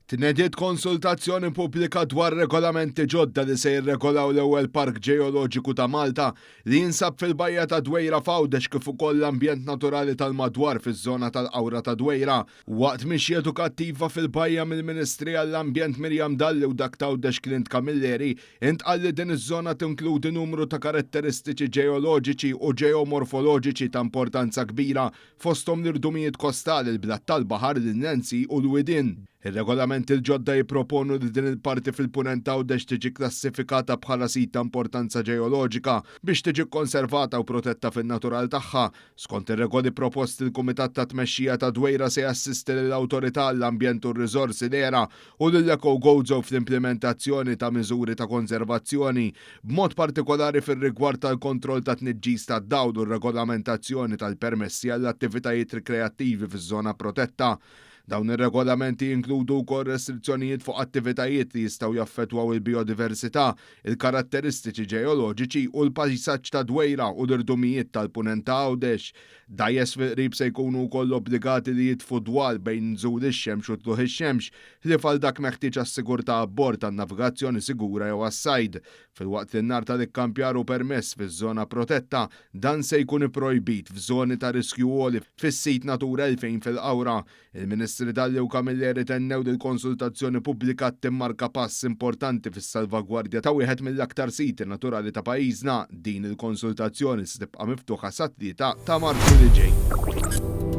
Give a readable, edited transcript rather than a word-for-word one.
Tnediet konsultazzjoni pubblika dwar regolamenti ġodda li se jirregolaw l-ewwel park ġeoloġiku ta' Malta li jinsab fil-Bajja ta' Dwejra f'Għawdex kif ukoll l-ambjent naturali tal-madwar fiż-żona tal-Qawra ta' Dwejra. Waqt mixja edukattiva fil-bajja mill-Ministri għall-Ambjent Miriam Dalli u dak t'Għawdex Clint Camilleri, intqal li din iż-żona tinkludi numru ta' karatteristiċi ġeoloġiċi u ġeomorfoloġiċi ta' importanza kbira fosthom l-irdumijiet kostali, il-blat tal-baħar, l-innenzi u l-widien. Ir-regolamenti l-ġodda jipproponu li din il-parti fil-Punent t'Għawdex tiġi kklassifikata bħala sit ta' importanza ġeoloġika biex tiġi kkonservata u protetta fin-natural tagħha. Skont ir-regoli proposti, il-Kumitat ta' Tmexxija ta' Dwejra se jassisti lill-Awtorità għall-Ambjent u r-Riżorsi, l-ERA, u lill-Eco Gozo fl-implimentazzjoni ta' miżuri ta' konservazzjoni, b'mod partikolari fir-rigward tal-kontroll tat-tniġġis tad-dawl u r-regolamentazzjoni tal-permessi għall-attivitajiet rikreattivi fiż-żona protetta. Dawn ir-regolamenti jinkludu wkoll restrizzjonijiet fuq attivitajiet li jistgħu jaffettwaw il-bijodiversità, il-karatteristiċi ġeoloġiċi u l-pajsaġġ ta' Dwejra u l-irdumijiet tal-Punent ta' Għawdex. Dgħajjes fil-qrib se jkunu wkoll obbligati li jitfu dwal bejn nżul ix-xemx u tlugħ ix-xemx, ħlief għal dak meħtieġ għas-sigurtà abbord, għan-navigazzjoni sigura jew għas-sajd. Filwaqt li n-nar tal-ikkampjar hu permess fiż-żona protetta, dan se jkun ipprojbit f'żoni ta' riskju għoli fis-sit Natura 2000 fil-Qawra. Il-Ministri Dalli u Camilleri tennew li l-konsultazzjoni pubblika timmarka pass importanti fis-salvagwardja ta' wieħed mill-aktar siti naturali ta' pajjiżna. Din il-konsultazzjoni se tibqa' miftuħa sat-3 ta' Marzu li ġej.